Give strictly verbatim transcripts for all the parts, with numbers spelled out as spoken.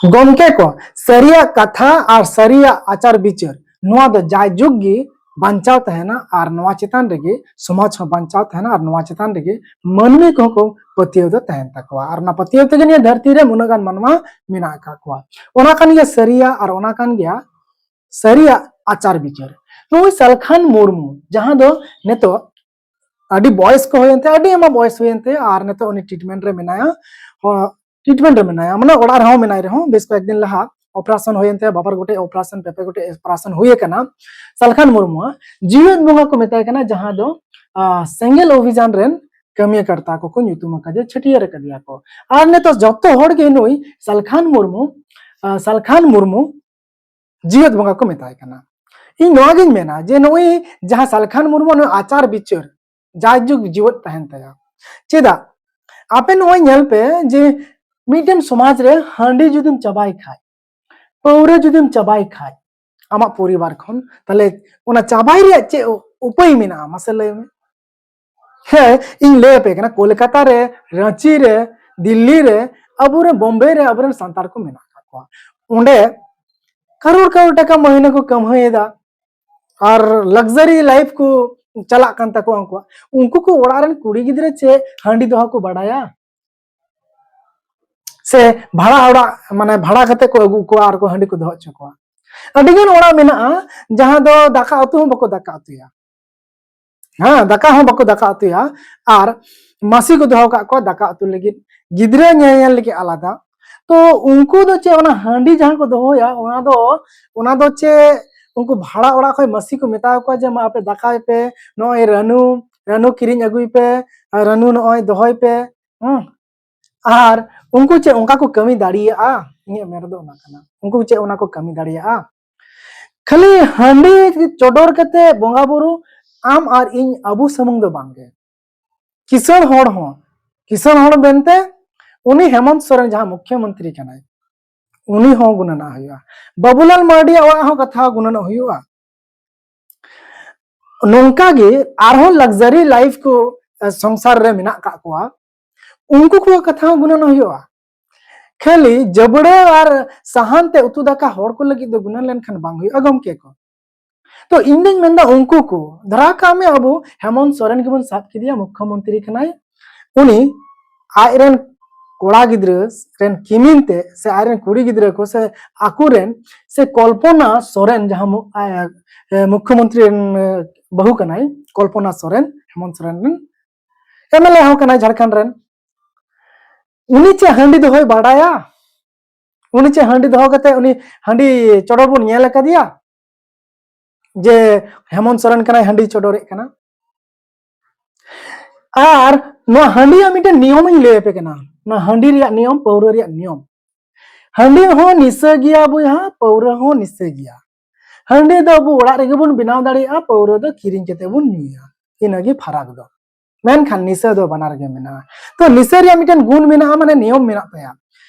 ᱜᱚᱢᱠᱮ ᱠᱚ, ᱥᱟᱹᱨᱤᱭᱟᱜ ᱠᱟᱛᱷᱟ ᱟᱨ ᱥᱟᱹᱨᱤᱭᱟᱜ ᱟᱪᱟᱨ ᱵᱤᱪᱟᱹᱨ, ᱱᱚᱣᱟ ᱫᱚ ᱡᱟᱭᱡᱩᱜᱽ ᱜᱮ ᱵᱟᱧᱪᱟᱣ ᱛᱟᱦᱮᱱᱟ ᱟᱨ ᱱᱚᱣᱟ ᱪᱮᱛᱟᱱ ᱨᱮᱜᱮ ᱥᱚᱢᱟᱡᱽ ᱦᱚᱸ ᱵᱟᱧᱪᱟᱣ ᱛᱟᱦᱮᱱᱟ ᱟᱨ ᱱᱚᱣᱟ ᱪᱮᱛᱟᱱ ᱨᱮᱜᱮ ᱢᱟᱹᱱᱢᱤ ᱠᱚᱦᱚᱸ ᱠᱚ ᱯᱟᱹᱛᱭᱟᱹᱣ ᱫᱚ ᱛᱟᱦᱮᱱ ᱛᱟᱠᱚᱣᱟ᱾ ᱟᱨ ᱚᱱᱟ ᱯᱟᱹᱛᱭᱟᱹᱣ ᱛᱮᱜᱮ ᱱᱤᱭᱟᱹ ᱫᱷᱟᱹᱨᱛᱤ ᱨᱮ ᱩᱱᱟᱹᱜ ᱜᱟᱱ ᱢᱟᱱᱣᱟ ᱢᱮᱱᱟᱜ ᱟᱠᱟᱫ ᱠᱚᱣᱟ᱾ ᱚᱱᱟ ᱠᱟᱱ ᱜᱮᱭᱟ ᱥᱟᱹᱨᱤᱭᱟᱜ ᱟᱨ ᱚᱱᱟ ᱠᱟᱱ ᱜᱮᱭᱟ ᱥᱟᱹᱨᱤᱭᱟᱜ ᱟᱪᱟᱨ ᱵᱤᱪᱟᱹᱨ᱾ ᱱᱩᱭ ᱥᱟᱞᱠᱷᱟᱱ ᱢᱩᱨᱢᱩ, ᱡᱟᱦᱟᱸ ᱫᱚ ᱱᱤᱛᱚᱜ ᱟᱹᱰᱤ ᱵᱚᱭᱮᱥ ᱠᱚ ᱦᱩᱭᱮᱱ ᱛᱟᱭᱟ, ᱟᱹᱰᱤ ᱟᱭᱢᱟ ᱵᱚᱭᱮᱥ ᱦᱩᱭᱮᱱ ᱛᱟᱭᱟ, ᱟᱨ ᱱᱤᱛᱚᱜ ᱩᱱᱤ ᱴᱨᱤᱴᱢᱮᱱᱴ ᱨᱮ ᱢᱮᱱᱟᱭᱟ᱾ ᱦᱚᱸ, ᱴᱨᱤᱴᱢᱮᱱᱴ ᱨᱮ ᱢᱮᱱᱟᱭᱟ, ᱢᱟᱱᱮ ᱚᱲᱟᱜ ᱨᱮᱦᱚᱸ ᱢᱮᱱᱟᱭ ᱨᱮᱦᱚᱸ, ᱵᱮᱥ ᱠᱚᱭᱮᱠ ᱫᱤᱱ ᱞᱟᱦᱟ ᱚᱯᱟᱨᱮᱥᱚᱱ ᱦᱩᱭᱮᱱ ᱛᱟᱭᱟ, ᱵᱟᱵᱟᱨ ᱜᱚᱴᱮᱡ ᱚᱯᱟᱨᱮᱥᱚᱱ, ᱯᱮ ᱯᱮ ᱜᱚᱴᱮᱡ ᱚᱯᱟᱨᱮᱥᱚᱱ ᱦᱩᱭ ᱟᱠᱟᱱᱟ᱾ ᱥᱟᱞᱠᱷᱟᱱ ᱢᱩᱨᱢᱩᱣᱟᱜ ᱡᱤᱣᱮᱫ ᱵᱚᱸᱜᱟ ᱠᱚ ᱢᱮᱛᱟᱭ ᱠᱟᱱᱟ, ᱡᱟᱦᱟᱸ ᱫᱚ, ᱟ, ᱥᱮᱸᱜᱮᱞ ᱚᱵᱷᱤᱡᱟᱱ ᱨᱮᱱ ᱠᱟᱹᱢᱤᱭᱟᱹ ᱠᱟᱨᱛᱟ ᱠᱚᱠᱚ ᱧᱩᱛᱩᱢ ᱟᱠᱟᱫᱮᱭᱟ, ᱪᱷᱟᱹᱴᱭᱟᱹᱨ ᱟᱠᱟᱫᱮᱭᱟ ᱠᱚ᱾ ᱟᱨ ᱱᱤᱛᱚᱜ ᱡᱚᱛᱚ ᱦᱚᱲ ᱜᱮ ᱱᱩᱭ ᱥᱟᱞᱠᱷᱟᱱ ᱢᱩᱨᱢᱩ, ᱟ, ᱥᱟᱞᱠᱷᱟᱱ ᱢᱩᱨᱢᱩ ᱡᱤᱣᱮᱫ ᱵᱚᱸᱜᱟ ᱠᱚ ᱢᱮᱛᱟᱭ ᱠᱟᱱᱟ᱾ ᱤᱧ ᱱᱚᱣᱟ ᱜᱤᱧ ᱢᱮᱱᱟ ᱡᱮ ᱱᱩᱭ ᱡᱟᱦᱟᱸ ᱥᱟᱞᱠᱷᱟᱱ ᱢᱩᱨᱢᱩ ᱱᱩᱭ ᱟᱪᱟᱨ ᱵᱤᱪᱟᱹᱨ ᱡᱟᱭᱡᱩᱜᱽ ᱡᱤᱣᱮᱫ ᱛᱟᱦᱮᱱ ᱛᱟᱭᱟ᱾ ᱪᱮᱫᱟᱜ? ᱟᱯᱮ ᱱᱚᱜᱼᱚᱭ ᱧᱮᱞ ᱯᱮ ᱡᱮ ᱢᱤᱫᱴᱮᱱ ᱥᱚᱢᱟᱡᱽ ᱨᱮ ᱦᱟᱺᱰᱤ ᱡᱩᱫᱤᱢ ᱪᱟᱵᱟᱭ ᱠᱷᱟᱡ, ᱯᱟᱹᱣᱨᱟᱹ ᱡᱩᱫᱤᱢ ᱪᱟᱵᱟᱭ ᱠᱷᱟᱡ ᱟᱢᱟᱜ ᱯᱚᱨᱤᱵᱟᱨ ᱠᱷᱚᱱ, ᱛᱟᱦᱞᱮ ᱚᱱᱟ ᱪᱟᱵᱟᱭ ᱨᱮᱭᱟᱜ ᱪᱮᱫ ᱩ-, ᱩᱯᱟᱹᱭ ᱢᱮᱱᱟᱜᱼᱟ? ᱢᱟᱥᱮ ᱞᱟᱹᱭ ᱢᱮ᱾ ᱦᱮᱸ, ᱤᱧ ᱞᱟᱹᱭ ᱟᱯᱮ ᱠᱟᱱᱟ, ᱠᱳᱞᱠᱟᱛᱟ ᱨᱮ, ᱨᱟᱸᱪᱤ ᱨᱮ, ᱫᱤᱞᱞᱤ ᱨᱮ, ᱟᱵᱚᱨᱮᱱ ᱵᱚᱢᱵᱮ ᱨᱮ ᱟᱵᱚᱨᱮᱱ ᱥᱟᱱᱛᱟᱲ ᱠᱚ ᱢᱮᱱᱟᱜ ᱟᱠᱟᱫ ᱠᱚᱣᱟ᱾ ᱚᱸᱰᱮ ᱠᱟᱨᱳᱲ ᱠᱟᱨᱳᱲ ᱴᱟᱠᱟ ᱢᱟᱹᱦᱱᱟᱹ ᱠᱚ ᱠᱟᱹᱢᱦᱟᱹᱭᱮᱫᱟ, ᱟᱨ ᱞᱟᱠᱡᱟᱨᱤ ᱞᱟᱭᱤᱯᱷ ᱠᱚ ᱪᱟᱞᱟᱜ ᱠᱟᱱ ᱛᱟᱠᱚᱣᱟ ᱩᱱᱠᱩᱣᱟᱜ᱾ ᱩᱱᱠᱩ ᱠᱚ ᱚᱲᱟᱜ ᱨᱮᱱ ᱠᱩᱲᱤ ᱜᱤᱫᱽᱨᱟᱹ ᱪᱮᱫ ᱦᱟᱺᱰᱤ ᱫᱚᱦᱚ ᱠᱚ ᱵᱟᱰᱟᱭᱟ? ᱥᱮ ᱵᱷᱟᱲᱟ ᱚᱲᱟᱜ, ᱢᱟᱱᱮ ᱵᱷᱟᱲᱟ ᱠᱟᱛᱮ ᱠᱚ ᱟᱹᱜᱩ ᱠᱚᱣᱟ ᱟᱨ ᱠᱚ ᱦᱟᱺᱰᱤ ᱠᱚ ᱫᱚᱦᱚ ᱦᱚᱪᱚ ᱠᱚᱣᱟ? ᱟᱹᱰᱤ ᱜᱟᱱ ᱚᱲᱟᱜ ᱢᱮᱱᱟᱜᱼᱟ ᱡᱟᱦᱟᱸ ᱫᱚ ᱫᱟᱠᱟ ᱩᱛᱩ ᱦᱚᱸ ᱵᱟᱠᱚ ᱫᱟᱠᱟ ᱩᱛᱩᱭᱟ᱾ ᱦᱮᱸ, ᱫᱟᱠᱟ ᱦᱚᱸ ᱵᱟᱠᱚ ᱫᱟᱠᱟ ᱩᱛᱩᱭᱟ, ᱟᱨ ᱢᱟᱹᱥᱤ ᱠᱚ ᱫᱚᱦᱚ ᱠᱟᱜ ᱠᱚᱣᱟ ᱫᱟᱠᱟ ᱩᱛᱩ ᱞᱟᱹᱜᱤᱫ, ᱜᱤᱫᱽᱨᱟᱹ ᱧᱮᱧᱮᱞ ᱞᱟᱹᱜᱤᱫ ᱟᱞᱟᱫᱟ᱾ ᱛᱚ ᱩᱱᱠᱩ ᱫᱚ ᱪᱮᱫ, ᱚᱱᱟ ᱦᱟᱺᱰᱤ ᱡᱟᱦᱟᱸ ᱠᱚ ᱫᱚᱦᱚᱭᱟ, ᱚᱱᱟ ᱫᱚ, ᱚᱱᱟ ᱫᱚ ᱪᱮᱫ ᱩᱱᱠᱩ ᱵᱷᱟᱲᱟ ᱚᱲᱟᱜ ᱠᱷᱚᱱ ᱢᱟᱹᱥᱤ ᱠᱚ ᱢᱮᱛᱟ ᱠᱚᱣᱟ ᱡᱮ, "ᱢᱟ ᱟᱯᱮ ᱫᱟᱠᱟᱭ ᱯᱮ, ᱱᱚᱜᱼᱚᱭ ᱨᱟᱹᱱᱩ, ᱨᱟᱹᱱᱩ ᱠᱤᱨᱤᱧ ᱟᱹᱜᱩᱭ ᱯᱮ, ᱟᱨ ᱨᱟᱹᱱᱩ ᱱᱚᱜᱼᱚᱭ ᱫᱚᱦᱚᱭ ᱯᱮ"? ᱦᱮᱸ, ᱟᱨ ᱩᱱᱠᱩ ᱪᱮᱫ ᱚᱱᱠᱟ ᱠᱚ ᱠᱟᱹᱢᱤ ᱫᱟᱲᱮᱭᱟᱜᱼᱟ? ᱤᱧᱟᱹᱜ ᱢᱮᱱ ᱨᱮᱫᱚ ᱚᱱᱟ ᱠᱟᱱᱟ, ᱩᱱᱠᱩ ᱪᱮᱫ ᱚᱱᱟ ᱠᱚ ᱠᱟᱹᱢᱤ ᱫᱟᱲᱮᱭᱟᱜᱼᱟ? ᱠᱷᱟᱹᱞᱤ ᱦᱟᱺᱰᱤ ᱪᱚᱰᱚᱨ ᱠᱟᱛᱮ ᱵᱚᱸᱜᱟ ᱵᱩᱨᱩ ᱟᱢ ᱟᱨ ᱤᱧ ᱟᱵᱚ ᱥᱩᱢᱩᱝ ᱫᱚ ᱵᱟᱝᱜᱮ, ᱠᱤᱥᱟᱹᱬ ᱦᱚᱲ ᱦᱚᱸ, ᱠᱤᱥᱟᱹᱬ ᱦᱚᱲ ᱢᱮᱱᱛᱮ ᱩᱱᱤ ᱦᱮᱢᱚᱱᱛ ᱥᱚᱨᱮᱱ ᱡᱟᱦᱟᱸ ᱢᱩᱠᱷᱭᱚᱢᱚᱱᱛᱨᱤ ᱠᱟᱱᱟᱭ, ᱩᱱᱤ ᱦᱚᱸ ᱜᱩᱱᱟᱹᱱᱟᱜ ᱦᱩᱭᱩᱜᱼᱟ᱾ ᱵᱟᱵᱩᱞᱟᱞ ᱢᱟᱨᱰᱤᱭᱟᱜ ᱚᱲᱟᱜ ᱦᱚᱸ ᱠᱟᱛᱷᱟ ᱜᱩᱱᱟᱹᱱᱚᱜ ᱦᱩᱭᱩᱜᱼᱟ᱾ ᱱᱚᱝᱠᱟ ᱜᱮ ᱟᱨᱦᱚᱸ ᱞᱟᱠᱡᱟᱨᱤ ᱞᱟᱭᱤᱯᱷ ᱠᱚ, ᱮ, ᱥᱚᱝᱥᱟᱨ ᱨᱮ ᱢᱮᱱᱟᱜ ᱠᱟᱜ ᱠᱚᱣᱟ, ᱩᱱᱠᱩ ᱠᱚᱣᱟᱜ ᱠᱟᱛᱷᱟ ᱦᱚᱸ ᱜᱩᱱᱟᱹᱱᱚᱜ ᱦᱩᱭᱩᱜᱼᱟ᱾ ᱠᱷᱟᱹᱞᱤ ᱡᱟᱹᱵᱽᱲᱟᱹ ᱟᱨ ᱥᱟᱦᱟᱱ ᱛᱮ ᱩᱛᱩ ᱫᱟᱠᱟ ᱦᱚᱲ ᱠᱚ ᱞᱟᱹᱜᱤᱫ ᱫᱚ ᱜᱩᱱᱟᱹᱱ ᱞᱮᱱᱠᱷᱟᱱ ᱵᱟᱝ ᱦᱩᱭᱩᱜᱼᱟ ᱜᱚᱢᱠᱮ ᱠᱚ᱾ ᱛᱚ ᱤᱧ ᱫᱚᱧ ᱢᱮᱱᱫᱟ ᱩᱱᱠᱩ ᱠᱚ, ᱫᱷᱟᱨᱟ ᱠᱟᱜ ᱢᱮ ᱟᱵᱚ ᱦᱮᱢᱚᱱᱛ ᱥᱚᱨᱮᱱ ᱜᱮᱵᱚᱱ ᱥᱟᱵ ᱠᱮᱫᱮᱭᱟ, ᱢᱩᱠᱠᱷᱚᱢᱚᱱᱛᱨᱤ ᱠᱟᱱᱟᱭ, ᱩᱱᱤ ᱟᱡ ᱨᱮᱱ ᱠᱚᱲᱟ ᱜᱤᱫᱽᱨᱟᱹ ᱨᱮᱱ ᱠᱤᱢᱤᱱ ᱛᱮ ᱥᱮ ᱟᱡ ᱨᱮᱱ ᱠᱩᱲᱤ ᱜᱤᱫᱽᱨᱟᱹ ᱠᱚ ᱥᱮ ᱟᱠᱚ ᱨᱮᱱ ᱥᱮ ᱠᱚᱞᱯᱚᱱᱟ ᱥᱚᱨᱮᱱ ᱡᱟᱦᱟᱸ ᱢᱩ-, ᱟ-, ᱮ, ᱢᱩᱠᱠᱷᱚᱢᱚᱱᱛᱨᱤ ᱨᱮᱱ, ᱮ, ᱵᱟᱹᱦᱩ ᱠᱟᱱᱟᱭ, ᱠᱚᱞᱯᱚᱱᱟ ᱥᱚᱨᱮᱱ, ᱦᱮᱢᱚᱱᱛ ᱥᱚᱨᱮᱱ ᱨᱮᱱ ᱮᱢᱮᱞᱮ ᱦᱚᱸ ᱠᱟᱱᱟᱭ ᱡᱷᱟᱲᱠᱷᱚᱸᱰ ᱨᱮᱱ, ᱩᱱᱤ ᱪᱮᱫ ᱦᱟᱺᱰᱤ ᱫᱚᱦᱚᱭ ᱵᱟᱰᱟᱭᱟ? ᱩᱱᱤ ᱪᱮᱫ ᱦᱟᱺᱰᱤ ᱫᱚᱦᱚ ᱠᱟᱛᱮ ᱩᱱᱤ ᱦᱟᱺᱰᱤ ᱪᱚᱰᱚᱨ ᱵᱚᱱ ᱧᱮᱞ ᱟᱠᱟᱫᱮᱭᱟ ᱡᱮ ᱦᱮᱢᱚᱱᱛ ᱥᱚᱨᱮᱱ ᱠᱟᱱᱟᱭ ᱦᱟᱺᱰᱤ ᱪᱚᱰᱚᱨᱮᱫ ᱠᱟᱱᱟ? ᱟᱨ ᱱᱚᱣᱟ ᱦᱟᱺᱰᱤᱭᱟᱜ ᱢᱤᱫᱴᱮᱱ ᱱᱤᱭᱚᱢ ᱤᱧ ᱞᱟᱹᱭ ᱟᱯᱮ ᱠᱟᱱᱟ, ᱱᱚᱣᱟ ᱦᱟᱺᱰᱤ ᱨᱮᱭᱟᱜ ᱱᱤᱭᱚᱢ, ᱯᱟᱹᱣᱨᱟᱹ ᱨᱮᱭᱟᱜ ᱱᱤᱭᱚᱢ᱾ ᱦᱟᱺᱰᱤ ᱦᱚᱸ ᱱᱤᱥᱟᱹ ᱜᱮᱭᱟ ᱵᱚᱭᱦᱟ, ᱯᱟᱹᱣᱨᱟᱹ ᱦᱚᱸ ᱱᱤᱥᱟᱹ ᱜᱮᱭᱟ᱾ ᱦᱟᱺᱰᱤ ᱫᱚ ᱟᱵᱚ ᱚᱲᱟᱜ ᱨᱮᱜᱮ ᱵᱚᱱ ᱵᱮᱱᱟᱣ ᱫᱟᱲᱮᱭᱟᱜᱼᱟ, ᱯᱟᱹᱣᱨᱟᱹ ᱫᱚ ᱠᱤᱨᱤᱧ ᱠᱟᱛᱮ ᱵᱚᱱ ᱧᱩᱭᱟ, ᱤᱱᱟᱹᱜᱮ ᱯᱷᱟᱨᱟᱠ ᱫᱚ᱾ ᱢᱮᱱᱠᱷᱟᱱ ᱱᱤᱥᱟᱹ ᱫᱚ ᱵᱟᱱᱟᱨ ᱜᱮ ᱢᱮᱱᱟᱜᱼᱟ᱾ ᱛᱚ ᱱᱤᱥᱟᱹ ᱨᱮᱭᱟᱜ ᱢᱤᱫᱴᱮᱱ ᱜᱩᱱ ᱢᱮᱱᱟᱜᱼᱟ, ᱢᱟᱱᱮ ᱱᱤᱭᱚᱢ ᱢᱮᱱᱟᱜ ᱛᱟᱭᱟ᱾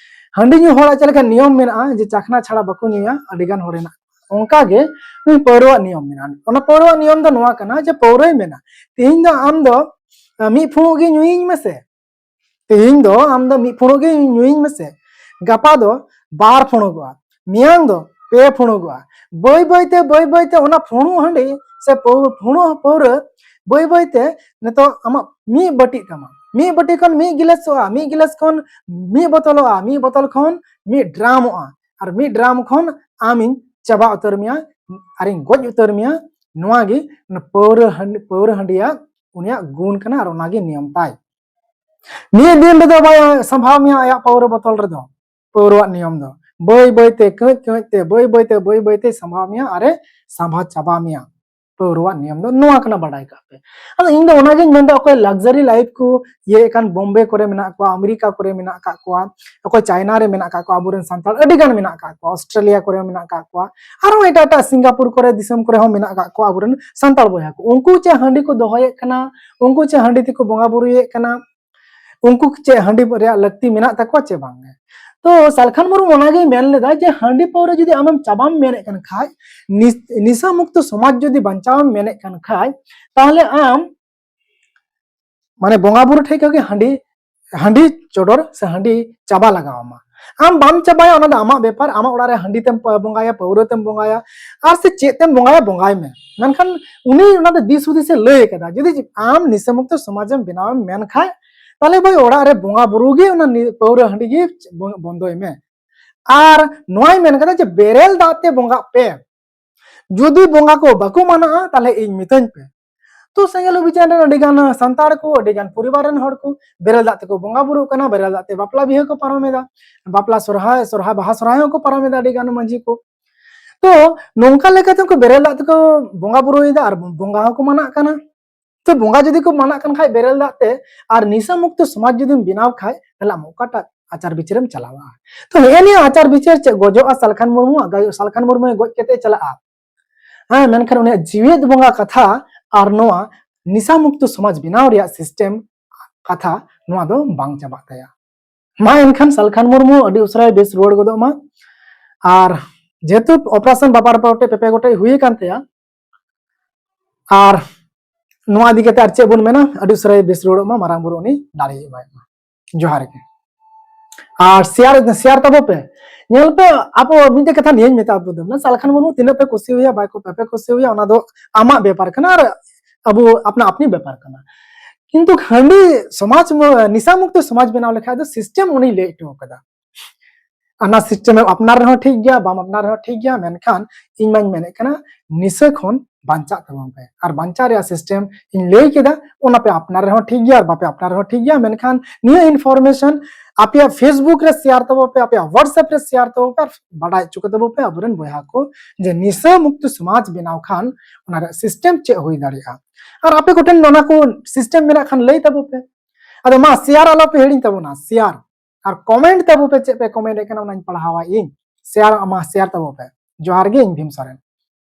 ᱦᱟᱺᱰᱤ ᱧᱩ ᱦᱚᱲᱟᱜ ᱪᱮᱫ ᱞᱮᱠᱟ ᱱᱤᱭᱚᱢ ᱢᱮᱱᱟᱜᱼᱟ ᱡᱮ ᱪᱟᱠᱷᱱᱟ ᱪᱷᱟᱲᱟ ᱵᱟᱠᱚ ᱧᱩᱭᱟ, ᱟᱹᱰᱤ ᱜᱟᱱ ᱦᱚᱲ ᱦᱮᱱᱟᱜ ᱠᱚᱣᱟ, ᱚᱱᱠᱟ ᱜᱮ ᱱᱩᱭ ᱯᱟᱹᱣᱨᱟᱹᱣᱟᱜ ᱱᱤᱭᱚᱢ ᱢᱮᱱᱟᱜᱼᱟ᱾ ᱚᱱᱟ ᱯᱟᱹᱣᱨᱟᱹᱣᱟᱜ ᱱᱤᱭᱚᱢ ᱫᱚ ᱱᱚᱣᱟ ᱠᱟᱱᱟ ᱡᱮ ᱯᱟᱹᱣᱨᱟᱹᱭ ᱢᱮᱱᱟ, ᱛᱮᱦᱮᱧ ᱫᱚ ᱟᱢ ᱫᱚ, ᱟ, ᱢᱤᱫ ᱯᱷᱩᱲᱩᱜ ᱜᱮ ᱧᱩᱭᱤᱧ ᱢᱮᱥᱮ, ᱛᱮᱦᱮᱧ ᱫᱚ ᱟᱢ ᱫᱚ ᱢᱤᱫ ᱯᱷᱩᱲᱩᱜ ᱜᱮ ᱧᱩᱭᱤᱧ ᱢᱮᱥᱮ, ᱜᱟᱯᱟ ᱫᱚ ᱵᱟᱨ ᱯᱷᱩᱲᱩᱜᱚᱜᱼᱟ, ᱢᱮᱭᱟᱝ ᱫᱚ ᱯᱮ ᱯᱷᱩᱲᱩᱜᱚᱜᱼᱟ᱾ ᱵᱟᱹᱭ ᱵᱟᱹᱭ ᱛᱮ, ᱵᱟᱹᱭ ᱵᱟᱹᱭ ᱛᱮ ᱚᱱᱟ ᱯᱷᱩᱲᱩᱜ ᱦᱟᱺᱰᱤ ᱥᱮ ᱯᱟᱹᱣ-, ᱯᱷᱩᱲᱩᱜ ᱯᱟᱹᱣᱨᱟᱹ ᱵᱟᱹᱭ ᱵᱟᱹᱭ ᱛᱮ ᱱᱤᱛᱚᱜ ᱟᱢᱟᱜ ᱢᱤᱫ ᱵᱟᱹᱴᱤᱜ ᱛᱟᱢᱟ, ᱢᱤᱫ ᱵᱟᱹᱴᱤ ᱠᱷᱚᱱ ᱢᱤᱫ ᱜᱤᱞᱟᱹᱥᱚᱜᱼᱟ, ᱢᱤᱫ ᱜᱤᱞᱟᱹᱥ ᱠᱷᱚᱱ ᱢᱤᱫ ᱵᱚᱛᱚᱞᱚᱜᱼᱟ, ᱢᱤᱫ ᱵᱚᱛᱚᱞ ᱠᱷᱚᱱ ᱢᱤᱫ ᱰᱨᱟᱢᱚᱜᱼᱟ, ᱟᱨ ᱢᱤᱫ ᱰᱨᱟᱢ ᱠᱷᱚᱱ ᱟᱢᱤᱧ ᱪᱟᱵᱟ ᱩᱛᱟᱹᱨ ᱢᱮᱭᱟ, ᱟᱨᱤᱧ ᱜᱚᱡ ᱩᱛᱟᱹᱨ ᱢᱮᱭᱟ᱾ ᱱᱚᱣᱟ ᱜᱮ ᱚᱱᱟ ᱯᱟᱹᱣᱨᱟᱹ ᱦᱟᱺᱰᱤ, ᱯᱟᱹᱣᱨᱟᱹ ᱦᱟᱺᱰᱤᱭᱟᱜ ᱩᱱᱤᱭᱟᱜ ᱜᱩᱱ ᱠᱟᱱᱟ ᱟᱨ ᱚᱱᱟ ᱜᱮ ᱱᱤᱭᱚᱢ ᱛᱟᱭ᱾ ᱢᱤᱫ ᱫᱤᱱ ᱨᱮᱫᱚ ᱵᱟᱭ ᱥᱟᱢᱵᱷᱟᱣ ᱢᱮᱭᱟ ᱟᱭᱟᱜ ᱯᱟᱹᱣᱨᱟᱹ ᱵᱚᱛᱚᱞ ᱨᱮᱫᱚ, ᱯᱟᱹᱣᱨᱟᱹᱣᱟᱜ ᱱᱤᱭᱚᱢ ᱫᱚ᱾ ᱵᱟᱹᱭ ᱵᱟᱹᱭ ᱛᱮ, ᱠᱟᱹᱡ ᱠᱟᱹᱡ ᱛᱮ, ᱵᱟᱹᱭ ᱵᱟᱹᱭ ᱛᱮ, ᱵᱟᱹᱭ ᱵᱟᱹᱭ ᱛᱮ ᱥᱟᱢᱵᱷᱟᱣ ᱢᱮᱭᱟ ᱟᱨᱮ ᱥᱟᱢᱵᱷᱟᱣ ᱪᱟᱵᱟ ᱢᱮᱭᱟ᱾ ᱯᱟᱹᱣᱨᱟᱹᱣᱟᱜ ᱱᱤᱭᱚᱢ ᱫᱚ ᱱᱚᱣᱟ ᱠᱟᱱᱟ, ᱵᱟᱰᱟᱭ ᱠᱟᱜ ᱯᱮ᱾ ᱟᱫᱚ ᱤᱧ ᱫᱚ ᱚᱱᱟᱜᱤᱧ ᱢᱮᱱᱫᱟ, ᱚᱠᱚᱭ luxury life ᱠᱚ ᱤᱭᱟᱹᱭᱮᱫ ᱠᱟᱱ, ᱵᱳᱢᱵᱮ ᱠᱚᱨᱮ ᱢᱮᱱᱟᱜ ᱠᱚᱣᱟ, ᱟᱢᱮᱨᱤᱠᱟ ᱠᱚᱨᱮ ᱢᱮᱱᱟᱜ ᱠᱟᱜ ᱠᱚᱣᱟ, ᱚᱠᱚᱭ ᱪᱟᱭᱱᱟ ᱨᱮ ᱢᱮᱱᱟᱜ ᱠᱟᱜ ᱠᱚᱣᱟ, ᱟᱵᱚᱨᱮᱱ ᱥᱟᱱᱛᱟᱲ ᱟᱹᱰᱤ ᱜᱟᱱ ᱢᱮᱱᱟᱜ ᱠᱟᱜ ᱠᱚᱣᱟ, ᱚᱥᱴᱨᱮᱞᱤᱭᱟ ᱠᱚᱨᱮ ᱢᱮᱱᱟᱜ ᱠᱟᱜ ᱠᱚᱣᱟ, ᱟᱨᱦᱚᱸ ᱮᱴᱟᱜ ᱮᱴᱟᱜ ᱥᱤᱝᱜᱟᱯᱩᱨ ᱠᱚᱨᱮ ᱫᱤᱥᱚᱢ ᱠᱚᱨᱮ ᱦᱚᱸ ᱢᱮᱱᱟᱜ ᱠᱟᱜ ᱠᱚᱣᱟ ᱟᱵᱚᱨᱮᱱ ᱥᱟᱱᱛᱟᱲ ᱵᱚᱭᱦᱟ ᱠᱚ᱾ ᱩᱱᱠᱩ ᱪᱮᱫ ᱦᱟᱺᱰᱤ ᱠᱚ ᱫᱚᱦᱚᱭᱮᱫ ᱠᱟᱱᱟ, ᱩᱱᱠᱩ ᱪᱮᱫ ᱦᱟᱺᱰᱤ ᱛᱮᱠᱚ ᱵᱚᱸᱜᱟ ᱵᱩᱨᱩᱭᱮᱫ ᱠᱟᱱᱟ, ᱩᱱᱠᱩ ᱪᱮᱫ ᱦᱟᱺᱰᱤ ᱨᱮᱭᱟᱜ ᱞᱟᱹᱠᱛᱤ ᱢᱮᱱᱟᱜ ᱛᱟᱠᱚᱣᱟ ᱪᱮ ᱵᱟᱝ? ᱛᱚ ᱥᱟᱞᱠᱷᱟᱱ ᱢᱩᱨᱢᱩ ᱚᱱᱟᱜᱮᱭ ᱢᱮᱱ ᱞᱮᱫᱟ ᱡᱮ ᱦᱟᱺᱰᱤ ᱯᱟᱹᱣᱨᱟᱹ ᱡᱩᱫᱤ ᱟᱢᱮᱢ ᱪᱟᱵᱟᱢ ᱢᱮᱱᱮᱫ ᱠᱟᱱ ᱠᱷᱟᱡ, ᱱᱤᱥ-, ᱱᱤᱥᱟᱹ ᱢᱩᱠᱛᱚ ᱥᱚᱢᱟᱡᱽ ᱡᱩᱫᱤ ᱵᱟᱧᱪᱟᱣ ᱮᱢ ᱢᱮᱱᱮᱫ ᱠᱟᱱ ᱠᱷᱟᱡ, ᱛᱟᱦᱞᱮ ᱟᱢ ᱢᱟᱱᱮ ᱵᱚᱸᱜᱟ ᱵᱩᱨᱩ ᱴᱷᱮᱡ ᱠᱷᱚᱡ ᱜᱮ ᱦᱟᱺᱰᱤ, ᱦᱟᱺᱰᱤ ᱪᱚᱰᱚᱨ ᱥᱮ ᱦᱟᱺᱰᱤ ᱪᱟᱵᱟ ᱞᱟᱜᱟᱣ ᱟᱢᱟ᱾ ᱟᱢ ᱵᱟᱢ ᱪᱟᱵᱟᱭᱟ, ᱚᱱᱟ ᱫᱚ ᱟᱢᱟᱜ ᱵᱮᱯᱟᱨ᱾ ᱟᱢᱟᱜ ᱚᱲᱟᱜ ᱨᱮ ᱦᱟᱺᱰᱤ ᱛᱮᱢ ᱯᱟ-, ᱵᱚᱸᱜᱟᱭᱟ, ᱯᱟᱹᱣᱨᱟᱹ ᱛᱮᱢ ᱵᱚᱸᱜᱟᱭᱟ, ᱟᱨ ᱥᱮ ᱪᱮᱫ ᱛᱮᱢ ᱵᱚᱸᱜᱟᱭᱟ, ᱵᱚᱸᱜᱟᱭ ᱢᱮ᱾ ᱢᱮᱱᱠᱷᱟᱱ ᱩᱱᱤ ᱚᱱᱟ ᱫᱚ ᱫᱤᱥ ᱦᱩᱫᱤᱥᱮ ᱞᱟᱹᱭ ᱠᱟᱫᱟ, ᱡᱩᱫᱤ ᱟᱢ ᱱᱤᱥᱟᱹ ᱢᱩᱠᱛᱚ ᱥᱚᱢᱟᱡᱮᱢ ᱵᱮᱱᱟᱣᱮᱢ ᱢᱮᱱ ᱠᱷᱟᱡ, ᱛᱟᱦᱞᱮ ᱵᱷᱟᱹᱭ, ᱚᱲᱟᱜ ᱨᱮ ᱵᱚᱸᱜᱟ ᱵᱩᱨᱩ ᱜᱮ ᱚᱱᱟ ᱱᱤ-, ᱯᱟᱹᱣᱨᱟᱹ ᱦᱟᱺᱰᱤ ᱜᱮ ᱵᱚ-, ᱵᱚᱱᱫᱚᱭ ᱢᱮ᱾ ᱟᱨ ᱱᱚᱣᱟᱭ ᱢᱮᱱ ᱠᱟᱫᱟ ᱡᱮ ᱵᱮᱨᱮᱞ ᱫᱟᱜ ᱛᱮ ᱵᱚᱸᱜᱟᱜ ᱯᱮ᱾ ᱡᱩᱫᱤ ᱵᱚᱸᱜᱟ ᱠᱚ ᱵᱟᱠᱚ ᱢᱟᱱᱟᱜᱼᱟ, ᱛᱟᱦᱞᱮ ᱤᱧ ᱢᱤᱛᱟᱹᱧ ᱯᱮ᱾ ᱛᱚ ᱥᱮᱸᱜᱮᱞ ᱚᱵᱷᱤᱡᱟᱱ ᱨᱮᱱ ᱟᱹᱰᱤ ᱜᱟᱱ ᱥᱟᱱᱛᱟᱲ ᱠᱚ, ᱟᱹᱰᱤ ᱜᱟᱱ ᱯᱚᱨᱤᱵᱟᱨ ᱨᱮᱱ ᱦᱚᱲ ᱠᱚ ᱵᱮᱨᱮᱞ ᱫᱟᱜ ᱛᱮᱠᱚ ᱵᱚᱸᱜᱟ ᱵᱩᱨᱩᱜ ᱠᱟᱱᱟ, ᱵᱮᱨᱮᱞ ᱫᱟᱜ ᱛᱮ ᱵᱟᱯᱞᱟ ᱵᱤᱦᱟᱹ ᱠᱚ ᱯᱟᱨᱚᱢ ᱮᱫᱟ, ᱵᱟᱯᱞᱟ ᱥᱚᱨᱦᱟᱭ, ᱥᱚᱨᱦᱟᱭ, ᱵᱟᱦᱟ ᱥᱚᱨᱦᱟᱭ ᱦᱚᱸᱠᱚ ᱯᱟᱨᱚᱢ ᱮᱫᱟ ᱟᱹᱰᱤ ᱜᱟᱱ ᱢᱟᱹᱡᱷᱤ ᱠᱚ᱾ ᱛᱚ ᱱᱚᱝᱠᱟ ᱞᱮᱠᱟᱛᱮ ᱩᱱᱠᱩ ᱵᱮᱨᱮᱞ ᱫᱟᱜ ᱛᱮᱠᱚ ᱵᱚᱸᱜᱟ ᱵᱩᱨᱩᱭᱮᱫᱟ ᱟᱨ ᱵᱚᱸᱜᱟ ᱦᱚᱸᱠᱚ ᱢᱟᱱᱟᱜ ᱠᱟᱱᱟ᱾ ᱛᱚ ᱵᱚᱸᱜᱟ ᱡᱩᱫᱤ ᱠᱚ ᱢᱟᱱᱟᱜ ᱠᱟᱱ ᱠᱷᱟᱡ ᱵᱮᱨᱮᱞ ᱫᱟᱜ ᱛᱮ, ᱟᱨ ᱱᱤᱥᱟᱹ ᱢᱩᱠᱛᱚ ᱥᱚᱢᱟᱡᱽ ᱡᱩᱫᱤᱢ ᱵᱮᱱᱟᱣ ᱠᱷᱟᱡ, ᱛᱟᱦᱞᱮ ᱟᱢ ᱚᱠᱟᱴᱟᱜ ᱟᱪᱟᱨ ᱵᱤᱪᱟᱹᱨᱮᱢ ᱪᱟᱞᱟᱣᱟ? ᱛᱚ ᱦᱮᱸ, ᱱᱤᱭᱟᱹ ᱟᱪᱟᱨ ᱵᱤᱪᱟᱹᱨ ᱪᱮᱫ, ᱜᱚᱡᱚᱜᱼᱟ ᱥᱟᱞᱠᱷᱟᱱ ᱢᱩᱨᱢᱩ, ᱜᱚᱡ-, ᱥᱟᱞᱠᱷᱟᱱ ᱢᱩᱨᱢᱩᱭ ᱜᱚᱡ ᱠᱟᱛᱮ ᱪᱟᱞᱟᱜᱼᱟ᱾ ᱦᱮᱸ, ᱢᱮᱱᱠᱷᱟᱱ ᱩᱱᱤᱭᱟᱜ ᱡᱤᱣᱮᱫ ᱵᱚᱸᱜᱟ ᱠᱟᱛᱷᱟ ᱟᱨ ᱱᱚᱣᱟ ᱱᱤᱥᱟ ᱢᱩᱠᱛᱚ ᱥᱚᱢᱟᱡᱽ ᱵᱮᱱᱟᱣ ᱨᱮᱭᱟᱜ system ᱠᱟᱛᱷᱟ, ᱱᱚᱣᱟ ᱫᱚ ᱵᱟᱝ ᱪᱟᱵᱟᱜ ᱛᱟᱭᱟ᱾ ᱢᱟ ᱮᱱᱠᱷᱟᱱ ᱥᱟᱞᱠᱷᱟᱱ ᱢᱩᱨᱢᱩ ᱟᱹᱰᱤ ᱩᱥᱟᱹᱨᱟᱭ ᱵᱮᱥ ᱨᱩᱣᱟᱹᱲ ᱜᱚᱫᱚᱜ ᱢᱟ᱾ ᱟᱨ ᱡᱮᱦᱮᱛᱩ operation ᱵᱟᱵᱟᱨ ᱯᱮ ᱜᱚᱴᱮᱡ, ᱯᱮ ᱯᱮ ᱜᱚᱴᱮᱡ ᱦᱩᱭ ᱟᱠᱟᱱ ᱛᱟᱭᱟ, ᱟᱨ ᱱᱚᱣᱟ ᱤᱫᱤ ᱠᱟᱛᱮ ᱟᱨ ᱪᱮᱫ ᱵᱚᱱ ᱢᱮᱱᱟ, ᱟᱹᱰᱤ ᱩᱥᱟᱹᱨᱟᱭ ᱵᱮᱥ ᱨᱩᱣᱟᱹᱲᱚᱜ ᱢᱟ, ᱢᱟᱨᱟᱝ ᱵᱩᱨᱩ ᱩᱱᱤ ᱫᱟᱲᱮ ᱮᱢᱟᱭ ᱢᱟ᱾ ᱡᱚᱦᱟᱨ ᱜᱮ᱾ ᱟᱨ share, share ᱛᱟᱵᱚ ᱯᱮ᱾ ᱧᱮᱞ ᱯᱮ, ᱟᱵᱚ ᱢᱤᱫᱴᱮᱡ ᱠᱟᱛᱷᱟ ᱱᱤᱭᱟᱹᱧ ᱢᱮᱛᱟ ᱵᱚᱱᱟ, ᱥᱟᱞᱠᱷᱟᱱ ᱢᱩᱨᱢᱩ ᱛᱤᱱᱟᱹᱜ ᱯᱮ ᱠᱩᱥᱤ ᱦᱩᱭᱟ, ᱵᱟᱭ ᱠᱚ, ᱵᱟᱯᱮ ᱠᱩᱥᱤ ᱦᱩᱭᱟ, ᱚᱱᱟ ᱫᱚ ᱟᱢᱟᱜ ᱵᱮᱯᱟᱨ ᱠᱟᱱᱟ ᱟᱨ ᱟᱵᱚ ᱟᱯᱱᱟ ᱟᱯᱱᱤ ᱵᱮᱯᱟᱨ ᱠᱟᱱᱟ᱾ ᱠᱤᱱᱛᱩ ᱦᱟᱺᱰᱤ ᱥᱚᱢᱟᱡᱽ ᱢᱩ-, ᱱᱤᱥᱟ ᱢᱩᱠᱛᱚ ᱥᱚᱢᱟᱡᱽ ᱵᱮᱱᱟᱣ ᱞᱮᱠᱷᱟᱡ ᱫᱚ system ᱩᱱᱤᱭ ᱞᱟᱹᱭ ᱦᱚᱴᱚ ᱠᱟᱫᱟ᱾ ᱚᱱᱟ system ᱮᱢ ᱟᱯᱱᱟᱨ ᱨᱮᱦᱚᱸ ᱴᱷᱤᱠ ᱜᱮᱭᱟ, ᱵᱟᱢ ᱟᱯᱱᱟᱨ ᱨᱮᱦᱚᱸ ᱴᱷᱤᱠ ᱜᱮᱭᱟ, ᱢᱮᱱᱠᱷᱟᱱ ᱤᱧ ᱢᱟᱧ ᱢᱮᱱᱮᱫ ᱠᱟᱱᱟ ᱱᱤᱥᱟᱹ ᱠᱷᱚᱱ ᱵᱟᱧᱪᱟᱜ ᱛᱟᱵᱚᱱ ᱯᱮ᱾ ᱟᱨ ᱵᱟᱧᱪᱟᱣ ᱨᱮᱭᱟᱜ system ᱤᱧ ᱞᱟᱹᱭ ᱠᱮᱫᱟ, ᱚᱱᱟ ᱯᱮ ᱟᱯᱱᱟᱨ ᱨᱮᱦᱚᱸ ᱴᱷᱤᱠ ᱜᱮᱭᱟ ᱟᱨ ᱵᱟᱯᱮ ᱟᱯᱱᱟᱨ ᱨᱮᱦᱚᱸ ᱴᱷᱤᱠ ᱜᱮᱭᱟ, ᱢᱮᱱᱠᱷᱟᱱ ᱱᱤᱭᱟᱹ information ᱟᱯᱮᱭᱟᱜ Facebook ᱨᱮ share ᱛᱟᱵᱚ ᱯᱮ, ᱟᱯᱮᱭᱟᱜ WhatsApp ᱨᱮ share ᱛᱟᱵᱚ ᱯᱮ, ᱟᱨ ᱵᱟᱰᱟᱭ ᱦᱚᱪᱚ ᱠᱚ ᱛᱟᱵᱚ ᱯᱮ ᱟᱵᱚᱨᱮᱱ ᱵᱚᱭᱦᱟ ᱠᱚ ᱡᱮ ᱱᱤᱥᱟᱹ ᱢᱩᱠᱛᱚ ᱥᱚᱢᱟᱡᱽ ᱵᱮᱱᱟᱣ ᱠᱷᱟᱱ ᱚᱱᱟ ᱨᱮᱭᱟᱜ system ᱪᱮᱫ ᱦᱩᱭ ᱫᱟᱲᱮᱭᱟᱜᱼᱟ᱾ ᱟᱨ ᱟᱯᱮ ᱠᱚᱴᱷᱮᱱ ᱚᱱᱟ ᱠᱚ system ᱢᱮᱱᱟᱜ ᱠᱷᱟᱱ ᱞᱟᱹᱭ ᱛᱟᱵᱚ ᱯᱮ᱾ ᱟᱫᱚ ᱢᱟ share ᱟᱞᱚ ᱯᱮ ᱦᱤᱲᱤᱧ ᱛᱟᱵᱚᱱᱟ, share᱾ ᱟᱨ comment ᱛᱟᱵᱚ ᱯᱮ, ᱪᱮᱫ ᱯᱮ comment ᱮᱫ ᱠᱟᱱᱟ ᱚᱱᱟᱧ ᱯᱟᱲᱦᱟᱣᱟ ᱤᱧ᱾ Share, ᱟᱢᱟ share ᱛᱟᱵᱚ ᱯᱮ᱾ ᱡᱚᱦᱟᱨ ᱜᱮ, ᱤᱧ ᱵᱷᱤᱢ ᱥᱚᱨᱮᱱ᱾